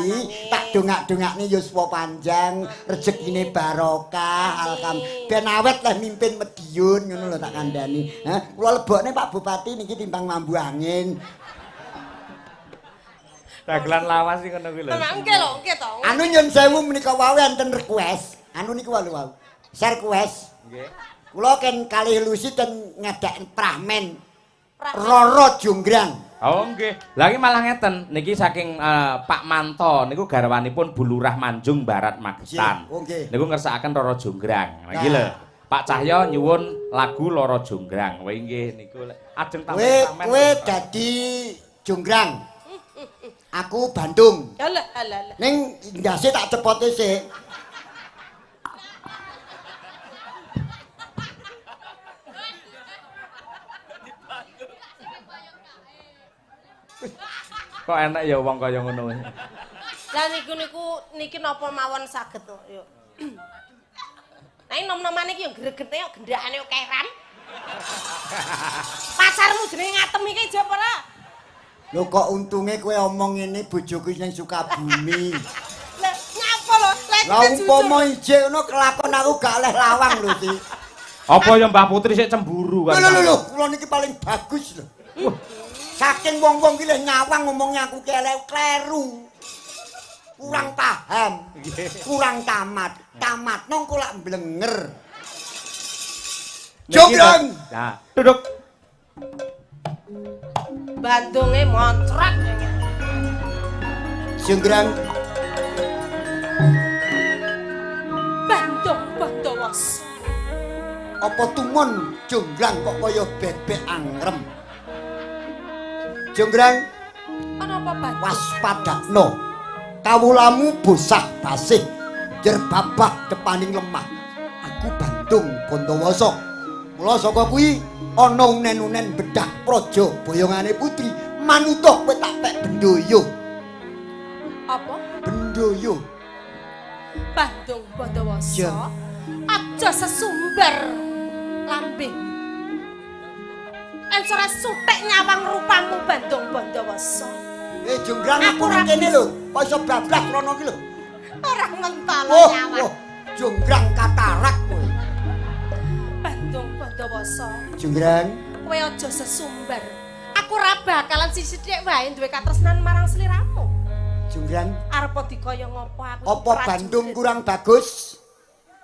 Tak dongak-dongakne yuswa panjang, rezekine barokah, alhamdulillah. Ben awet leh mimpin Madiun ngono lho tak kandhani. Hah, kula lebokne Pak Bupati niki timbang mambu angin. Dagelan lawas iki ngono kuwi lho. Tenang nggih lho, nggih to. Anu nyun sewu menika wau enten request. Anu niku wau wau. Share request. Nggih. Kula ken kalih Lucy ten ngadaken pramen. Roro Jonggrang. Oh nggih. Lah iki malah ngeten, niki saking Pak Manto niku garwanipun Bu Lurah Manjung Barat Magetan. Oh nggih. Niku ngersakaken Roro Jonggrang. Lah iki Nah. lho. Pak Cahyo nyuwun lagu Loro Jonggrang. Kowe nggih niku ajeng Kowe tamen-tamen. kowe dadi Jonggrang. Aku Bandung. Alah alah alah. Ning ndase tak cepote sik. Kok enak ya wong kaya ngono. Lah niku niku niki napa mawon saged to yo. Nah nom-nomane iki yo gregete yo gendakane yo keran. Pasarmu jenenge ngatem iki jep ora? Lho kok untunge kowe omong ngene bojoku sing Sukabumi. Lah nyapa lho? Lah Lah umpama ijek ngono kelakon aku gak oleh lawang lho si. Apa ya Mbah Putri sik cemburu kan? Lho lho lho, kula niki paling bagus lho. Saking wong-wong ki leh nyawang ngomongnya aku ki elek kleru. Kurang paham, kurang tamat. Tamat nong kok lak blenger. Jonggrang. Nah, duduk. Bandunge moncrot. Jonggrang. Bandung Bondowoso. Apa tumon jonggrang kok kaya bebek angrem. Jonggrang Ana apa Bandung? waspadakno. Kawulamu bosah basih, jerbabah depaning lemah. Aku Bandung Bondowoso. Mula saka kuwi ana unen-unen bedah praja boyongane putri manuta kowe tak pek bendoyo. Apa? Bendoyo. Bandung Bondowoso. Ya. Aja sesumbar lambe. Ensora sutek nyawang rupamu Bandung Bondowoso. Jonggrang aku nang kene lho. Kok iso bablas rono ki lho. Ora mentolo Oh, nyawang. oh, jonggrang katarak kowe. Bandung Bondowoso. Jonggrang, Kowe aja sesumbar. Aku ora bakalan sithik wae duwe katresnan marang sliramu. jonggrang, Arep dikaya ngopo aku apa Bandung kurang bagus?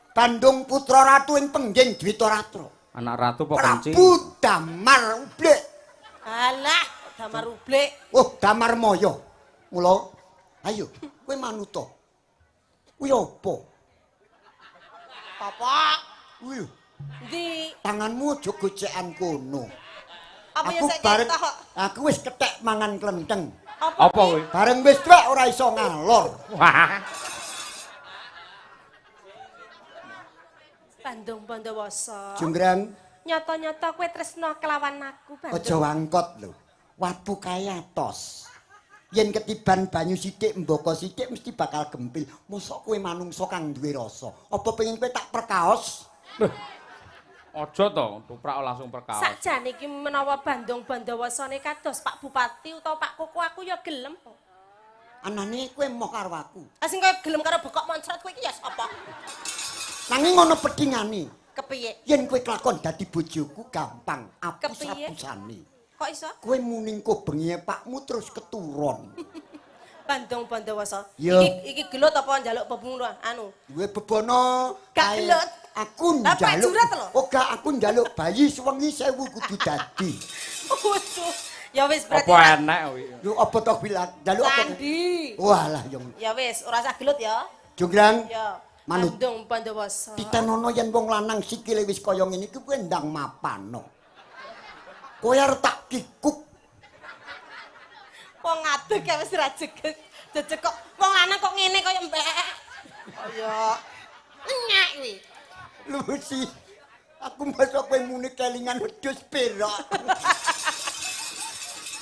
Bandung putra ratu ing pengging Dwitaratra. Anak ratu pok kenci. Prabu Damar Ublik. Alah, Damar Ublik. Oh, Damar Maya. Mula ayo kowe manuta. Kuwi apa? Apa? Kuwi Ndi? tanganmu aja gocekan kono. Apa ya Aku sik bareng ketok? aku wis kethek mangan klenteng. Apa kuwi? Bareng wis tuwek ora iso ngalor. Wah. Bandung Bondowoso. Jonggrang, Nyata-nyata kowe tresna kelawan aku, Bandung. aja wangkot lho. Watu kae atos. Yen ketiban banyu sithik mboko sithik mesti bakal gempil. Mosok kowe manungsa kang duwe rasa. Apa pengen kowe tak perkaos? Aja to, tuprak langsung perkaos. Sakjane iki menawa Bandung Bandawasane kados Pak Bupati utawa Pak Koko aku ya gelem. Anane kowe emoh karo aku. Ah sing kowe gelem karo bekok moncrot kowe iki ya sapa? Nanging ngono pedingane. Kepiye? Yen kowe kelakon dadi bojoku gampang, apus-apusane. Kok iso? Kowe muni engko bengi pakmu terus keturun. Bandung Bandawasa. Iki iki gelut apa njaluk bebungah anu? Duwe bebono. Gak gelut. Aku njaluk. Oh gak, aku njaluk bayi sewengi 1000 kudu dadi. Waduh. Ya wis berarti. Apa enek kuwi? Lho apa to bilang? Njaluk apa? Candi. Walah yo. Ya wis, ora usah gelut ya. Jonggrang. Ya. Manut. Bandung Bandawasa. Titenono yen wong lanang sikile wis kaya ngene iki kowe ndang mapano. Kowe arep tak kikuk. Wong ngadeg ya wis ra jegeg. Jejeg kok wong lanang kok ngene kaya mbek. Kaya nyek kuwi. Lusi. Aku mosok kowe muni kelingan wedhus perak.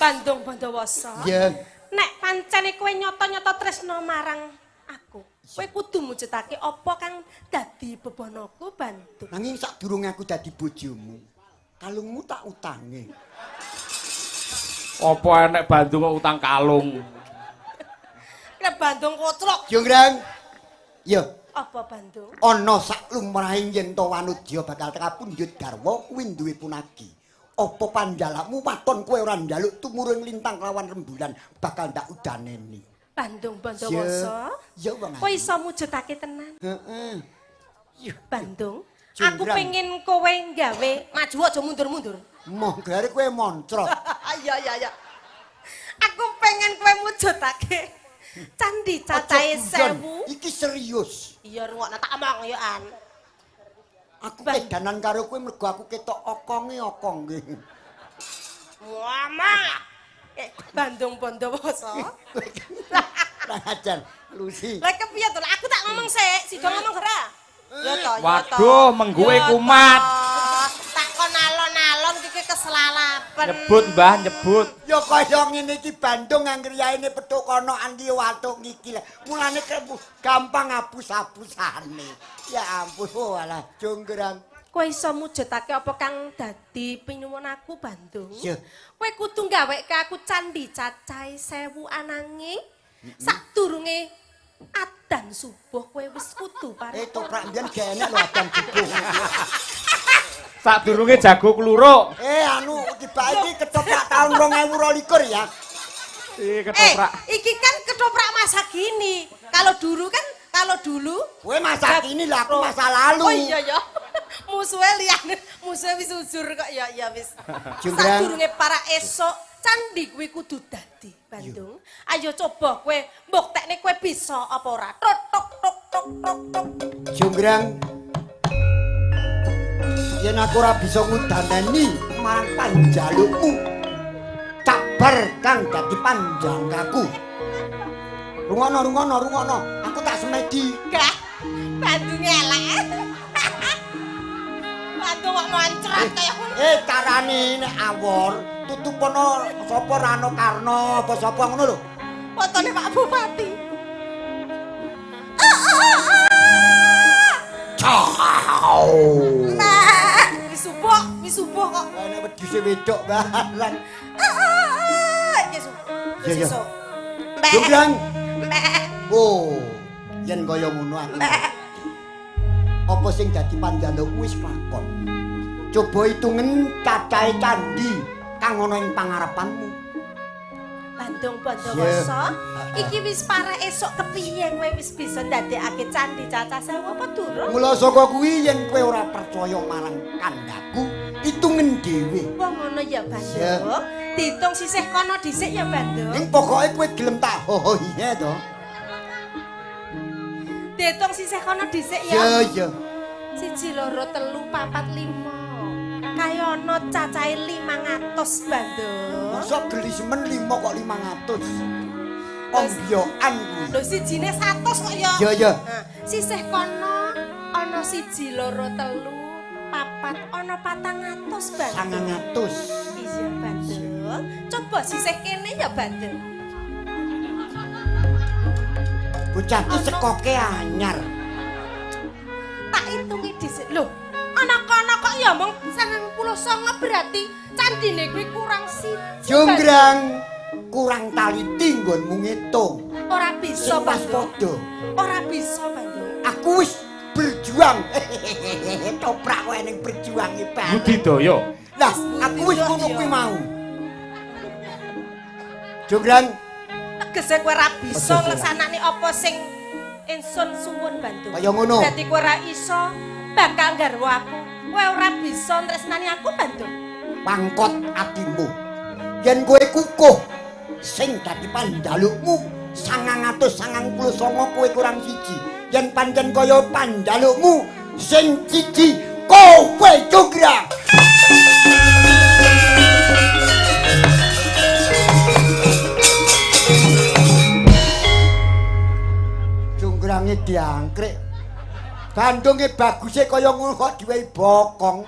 Bandung Bandawasa. Iya. Nek pancene kowe nyata-nyata tresna marang aku, kowe kudu mujudake apa kang dadi bebonoku Bandung. Nanging sadurunge aku dadi bojomu, kalungmu tak utange. Apa enek Bandung kok utang kalung? Nek Bandung koclok. Jonggrang. Ya. Apa Bandung? Ana sak lumrahing yen to wanudya bakal kapundhut garwa kuwi duwe punagi. Apa panjalakmu waton kowe ora njaluk tumurun lintang lawan rembulan bakal ndak udaneni. Bandung Bandawasa. Ya wong. Kowe iso mujudake tenan. Heeh. Bandung, aku pengen kowe nggawe maju aja mundur-mundur. Moh gare kowe moncrot. Iya iya iya. Aku pengen kowe mujudake candi cacahe 1000. Iki serius. Iya rungokno tak omong yo an. Aku kedanan karo kowe mergo aku ketok okonge okong nggih. Wama. Bandung Bandawasa. Ora ajar Lusi. Lah kepiye to? Aku tak ngomong sik, sida ngomong ora? Ya to, ya to. Waduh, mengguwe kumat. Tak kon alon-alon iki keselalapen. Nyebut, Mbah, nyebut. Ya kaya ngene iki Bandung anggriyaene petuk kono anti watuk ngiki. Mulane gampang abus-abusane. Ya ampun, walah jonggrang. Kowe iso mujudake apa kang dadi pinyuwun aku Bandung? Iya. Kowe kudu gaweke aku candi cacahe 1000 ananging sadurunge adan subuh kowe wis kudu parek. Toprak mbiyen gak enek lho adan subuh. Sadurunge jago kluruk. Anu tibake iki ketoprak tahun 2022 ya. Iki ketoprak. Iki kan ketoprak masa kini. Kalau dulu kan, kalau dulu kowe masa kini lah, aku masa lalu. Oh iya ya. Musuhe liyane, musuhe wis ujur kok ya ya wis. Sadurunge para esuk candi kuwi kudu dadi Bandung. Ayo coba kowe mbuktekne kowe bisa apa ora. Tok tok tok tok tok tok. Jonggrang. Yen aku ora bisa ngudaneni marang panjalukmu, cabar kang dadi panjangkaku. Rungono rungono rungono, aku tak semedi. Gak, Bandung elek. Bandung kok moncrot kaya ngono. Carane nek awor tutupono sapa Rano Karno apa sapa ngono lho. Fotone Pak Bupati. Wis subuh kok. Lah nek wedhuse wedok barang. Iki subuh. Wis esuk. Jonggrang. Oh, yen kaya ngono aku. Apa sing dadi panjalukku wis kelakon. Coba hitungen cacahe candi kang ana ing pangarepanmu. Bandung Bandawasa, iki wis parek esuk kepiye kowe wis bisa ndadekake candi cacah 1000 apa durung? Mula saka kuwi yen kowe ora percaya marang kandhaku, hitungen dhewe. Wong ngono ya Bandung. Diitung sisih kono dhisik ya Bandung. Ning pokoke kowe gelem tak hohohiye to. Diitung sisih kono dhisik ya. Iya iya. 1 2 3 4 5. Kaya ana cacahe 500 Bandung. Mosok geli semen 5 kok 500. Ombyokan kuwi. Lho sijine 100 kok ya. Iya iya. Nah, sisih kono ana 1 2 3 4 ana 400 Bandung. 900. Iya Bandung. Coba sisih kene ya Bandung. Bocah ki sekoke anyar. Tak hitungi dhisik. Lho, ana kono kok Kok ya mung 99 berarti candine kuwi kurang siji. Jonggrang kurang taliti nggonmu ngitung. Ora bisa, Sing pas Bandung. padha. Ora bisa, Bandung. Aku wis berjuang. Toprak kowe ning berjuang iki bareng. Budidaya. Lah, aku wis ngono kuwi mau. Jonggrang, Tegese kowe ora bisa Aja, Sila. nglaksanakne apa sing ingsun suwun, Bandung. Kaya ngono. Berarti kowe ora iso bakal nggarwa aku. Kowe ora bisa tresnani aku, Bandung. Pangkot atimu. Yen kowe kukuh sing dadi panjalukmu 999 kowe kurang siji. Yen pancen kaya panjalukmu sing siji kowe Jonggrang. Jonggrange diangkrik. Bandunge baguse kaya ngono kok diwehi bokong.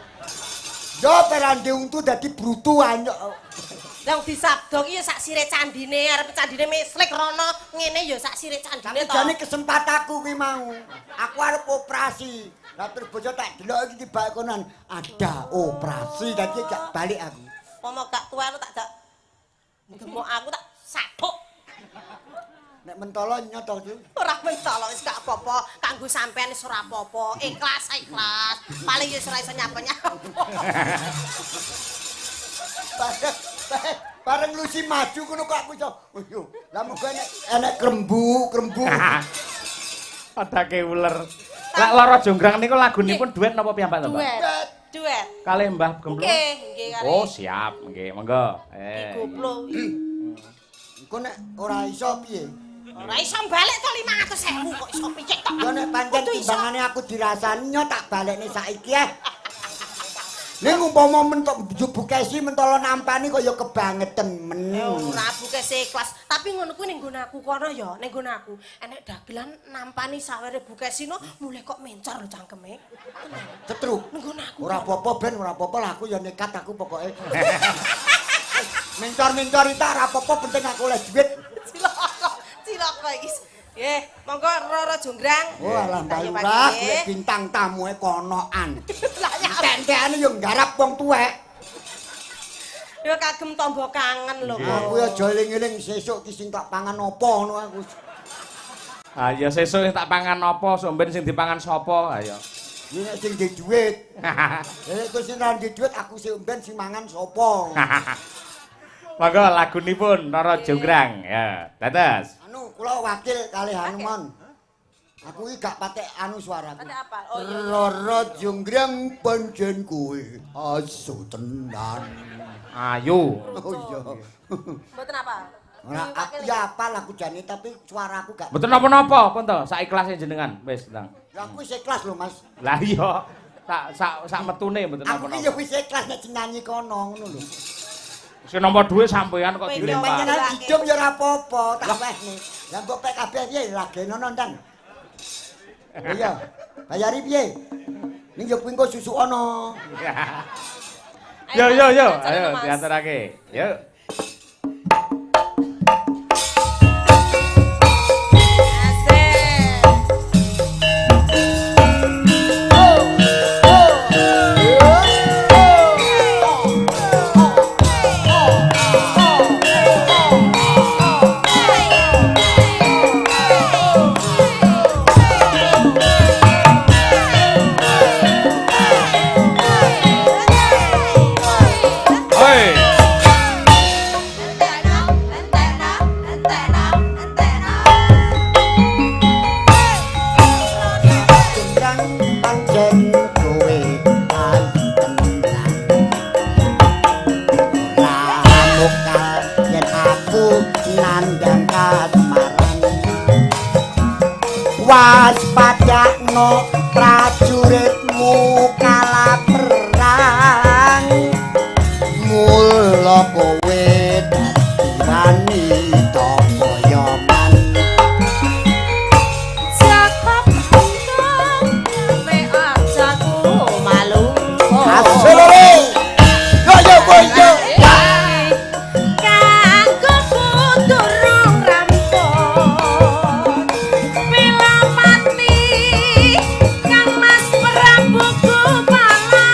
Yo perande untu dadi brutu anyok. Lah disabdo ki ya sak sire candine, arep candine meslik rono ngene ya sak sire candine to. Jane kesempatanku kuwi mau. Aku arep operasi. Lah terus bojo tak delok iki tibake konan ada operasi dadi gak balik aku. Pomo gak tuwa lu tak jak demok aku tak sabuk. Nek mentolo nyoto iki. Ora mentolo wis gak apa-apa, kanggo sampean wis ora apa-apa. Ikhlas, ikhlas. Paling ya ora iso nyapa-nyapa. Bareng Lucy maju ngono kok aku iso. Oh iya. Lah muga enek krembu, krembu. Padake uler. Lah Lara Jonggrang niku lagunipun duet napa piyambak to, Mbak? Duet, duet. Kalih Mbah Gemblung. Nggih, nggih kali. Oh, siap. Nggih, monggo. Iki goplo. Engko nek ora iso piye? Ora iso balik to 500.000 kok iso piye to. Ya nek pancen timbangane aku dirasani nyo tak balekne saiki eh. Ning umpama mentok Bu Kesi mentolo nampani kok ya kebangeten men. Ora Bu Kesi ikhlas, tapi ngono kuwi ning nggon aku kono ya, ning nggon aku enek dagelan nampani sawere Bu Kesi no mulih kok mencor lho cangkeme. Cetruk. Ning nggon aku. Ora apa-apa ben, ora apa-apa lah aku ya nekat aku pokoke. Mencor-mencor itu ora apa-apa penting aku oleh duit. Cilaka, cilaka iki. Nggih, monggo Roro Jonggrang. Oh alah Mbak Lurah, golek bintang tamue konoan. Entek-entekane yo nggarap wong tuwek. Yo kagem tombo kangen lho. Aku ya aja eling-eling sesuk ki sing tak pangan apa ngono aku. Ah ya sesuk sing tak pangan apa, sok ben sing dipangan sapa? Ayo. Nek sing di dhuwit. Nek sing ra di dhuwit aku sing ben sing mangan sapa. Monggo lagunipun Roro Jonggrang. Ya, dados. Anu kula wakil kalih Hanuman. Aku iki gak patek anu suaraku. Patek apa? Oh iya. Roro Jonggrang pancen kowe asu tenan. Ayo. Oh iya. Mboten apa? Ora aku ya apal aku jane tapi suaraku gak. Mboten napa-napa, pun to, sak ikhlase jenengan. Wis, ndang. Lah aku wis ikhlas lho, Mas. Lah iya, sak sak metune mboten Aku napa-napa. ki ya wis ikhlas nek sing nyanyi kono ngono lho. Sing nampa dhuwit sampean kok Kowe dilempar. Panjenengan didum ya ora apa-apa, tak wehne. Lah mbok pek kabeh piye lagenono ndang. Iya. Bayari piye? Ning yo kuwi engko susuk ana. Yo yo yo, ayo diantarake. Yo. Asik. Hoi. Jonggrang pancen kowe ayu tenan. Ora mokal yen aku nandhang kasmaran. Waspadakno prajuritmu kala perang. Mula kowe dadi wanita boyoman. Jakob Bangkong me aja ku malu. Asolore. Yo yo yo yo. Kanggo kudu rampung. Pilapati Kang Mas Prabu Gopala.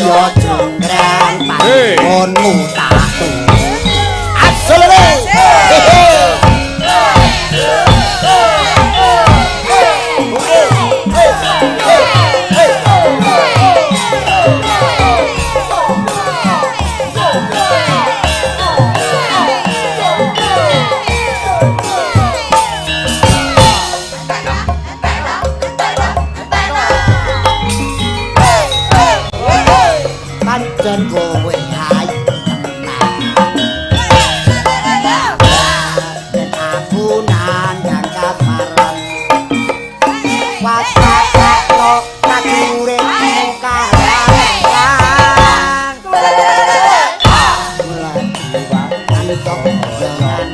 Iya jonggrang panggonmu tak turu. Absolute. Pancen kowe ayu tenan. Yen aku nandang kaparan. Waspadakno prajuritmu kahanan. Mulai wanita jangan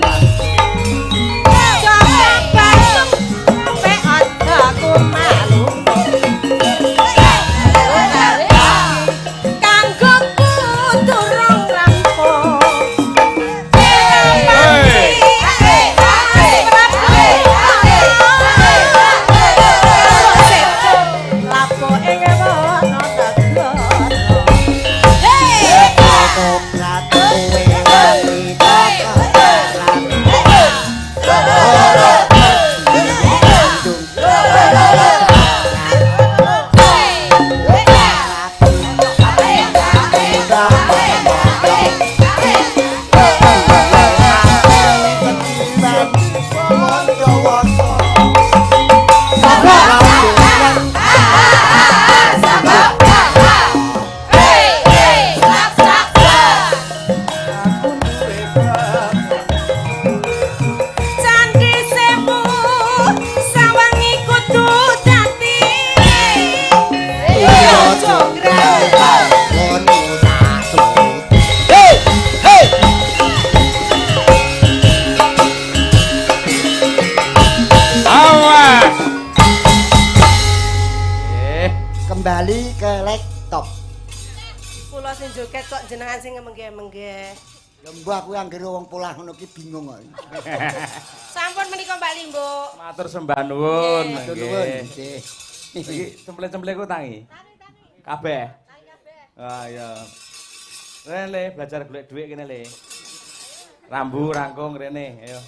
kembali ke laptop. Kula sing joget kok jenengan sing menggeh-menggeh. Lha mbok aku anggere wong polah ngono ki bingung kok. Sampun menika Mbak Limbuk. Matur sembah nuwun. Matur nuwun. Nggih. Iki cemple-cemple ku tangi. Kabeh. Tangi kabeh. Ah iya. Rene le belajar golek dhuwit kene le. Rambu rangkung rene, ayo.